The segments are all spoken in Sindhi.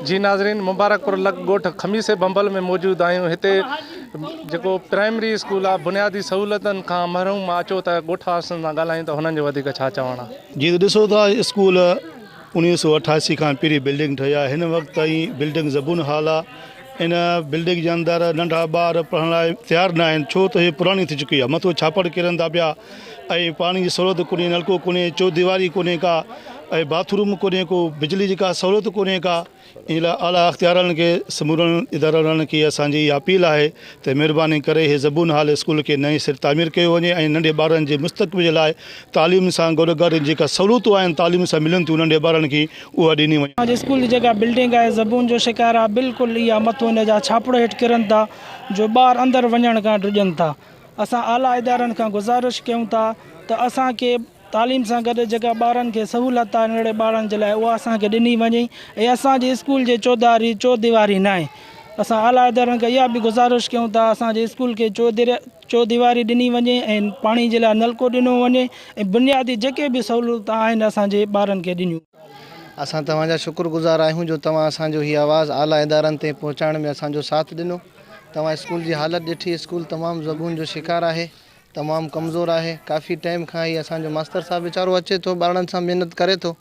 جي ناظرين مبارڪپور لڳ ڳوٺ خميسي ڀنڀل ۾ موجود آهيون هتي جيڪو پرائمري اسڪول آهي بنيادي سهولتن کان محروم آهي اچو ته ڳوٺ واسين سان ڳالهايون ته هنن جو وڌيڪ ڇا چوڻ آهي. جي ته ڏسو ٿا اسڪول 1988 کان پهرين بلڊنگ ٺهي آهي هن وقت تائين بلڊنگ زبون حال آهي ان بلڊنگ جي اندر ننڍا ٻار پڙهڻ لاء تيار نه آهن ڇو ته هي پراڻي ٿي چڪي آهي مٿو ڇاپڙ ڪرن ٿا پيا ۽ پاڻي جي سهولت ڪونهي نلڪو ڪونهي چوديواري ڪونهي ڪا ۽ باٿ روم ڪونهي ڪو بجلي جي ڪا سهولت ڪونهي ڪا ان لاء اعليٰ اختيارن کي سمورن ادارن وارن کي اسان جي اها اپيل آهي ته مهرباني ڪري هي زبون حال اسڪول کي نئين سر تعمير ڪيو وڃي ۽ ننڍي ٻارن جي مستقبل جي لاء تعليم سان گڏو گڏ جيڪا سهولتون آهن تعليم سان ملن ٿيون ننڍي ٻارن کي اها ڏني وڃي. اسان جي اسڪول جي جيڪا بلڊنگ آهي زبون جو شڪار آهي بلڪل اها مٿو ان جا ڇاپڙ هيٺ ڪرن ٿا جو ٻار اندر وڃڻ کان ڊڄن ٿا اسان اعليٰ ادارن کان گذارش ڪيون ٿا ته اسان کي تعليم سان گڏ جيڪا ٻارن کي سهولت آهي ننڍڙي ٻارن جي لاء اها اسان کي ڏني وڃي ۽ اسان جي اسڪول جي چوڌاري چوديواري ناهي اسان اعليٰ ادارن کان اها به گذارش ڪيون ٿا اسان جي اسڪول کي چوديواري ڏني وڃي ۽ پاڻي جي لاء نلڪو ڏنو وڃي ۽ بنيادي جيڪي به سهولتون آهن اسان جي ٻارن کي ڏنيون. اسان توهان جا شڪر گذار آهيون جو توهان اسان جو هي آواز اعليٰ ادارن تائين پهچائڻ ۾ اسان جو ساٿ ڏنو. توهان اسڪول جي حالت ڏٺي، اسڪول تمام زبون جو شڪار آهي، تمام ڪمزور آهي، ڪافي ٽائيم کان هي اسان جو ماستر صاحب ويچارو اچي ٿو ٻارڙن سان محنت ڪري ٿو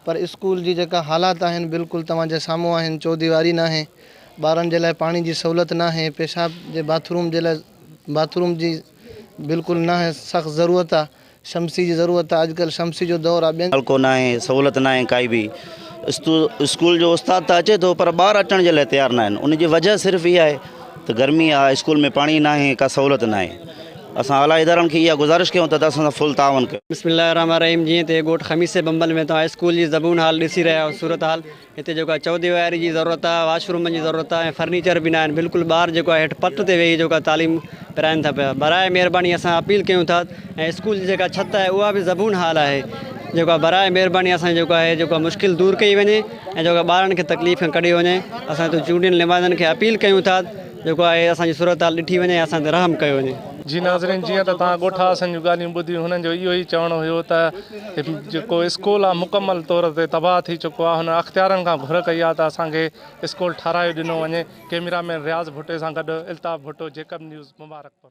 پر اسڪول جي جيڪا حالات آهن بلڪل توهان جي سامهون آهن، چوديواري ناهي، ٻارن جي لاء پاڻي جي سهولت ناهي، پيشاب جي باٿ روم جي لاء باٿ روم جي بلڪل ناهي سخت ضرورت آ. شمسي جي ضرورت آ اڄڪلهه شمسي جو دور آ ٻين. نلڪو ناهي سهولت ناهي ڪائي به اسڪول جو استاد ته اچي ٿو پر ٻار اچڻ جي لاء تيار ناهن ان جي وجه صرف اها آهي ته گرمي آ اسڪول ۾ پاڻي ناهي ڪا سهولت ناهي اسان اعليٰ ادارن کي اها گذارش ڪيون ٿا ته اسان سان فل تعاون ڪيو. بسم الله الرحمن الرحيم جيئن ته ڳوٺ خميسي بمبل ۾ توهان اسڪول جي زبون حال ڏسي رهيا آهيو صورت حال هتي جيڪو آهي چوديواري جي ضرورت آهي واش رومن جي ضرورت آهي ۽ فرنيچر به ناهن بلڪل ٻار جيڪو آهي هيٺ پٽ تي ويهي جيڪو آهي تعليم پرائين ٿا پيا براء مهرباني اسان اپيل ڪيون ٿا ۽ اسڪول جي جيڪا ڇت آهي اها به زبون حال آهي جيڪو آهي براء مهرباني اسان جيڪو آهي جيڪو آهي مشڪل دور ڪئي وڃي ۽ جيڪو آهي ٻارن کي تڪليف کان ڪڍيو وڃي اسان هتي چونڊيل نمائندن کي اپيل ڪيون ٿا جيڪو آهي اسان جي صورتحال ڏٺي وڃي ۽ اسان تي رحم ڪيو وڃي. جي ناظرين جيئن ته توهان ڳوٺ واسين جون ڳالهيون ٻڌيون هنن جو اهو ئي چوڻ هيو ته جيڪو اسڪول آهي مڪمل طور تي تباهه ٿي چڪو آهي هن اختيارن کان گهر ڪئي آهي ته اسان کي اسڪول ٺهرائي ڏنو وڃي ڪئميرا مين رياض ڀٽي سان گڏ الطاف ڀٽو جيڪب نيوز مبارڪپور.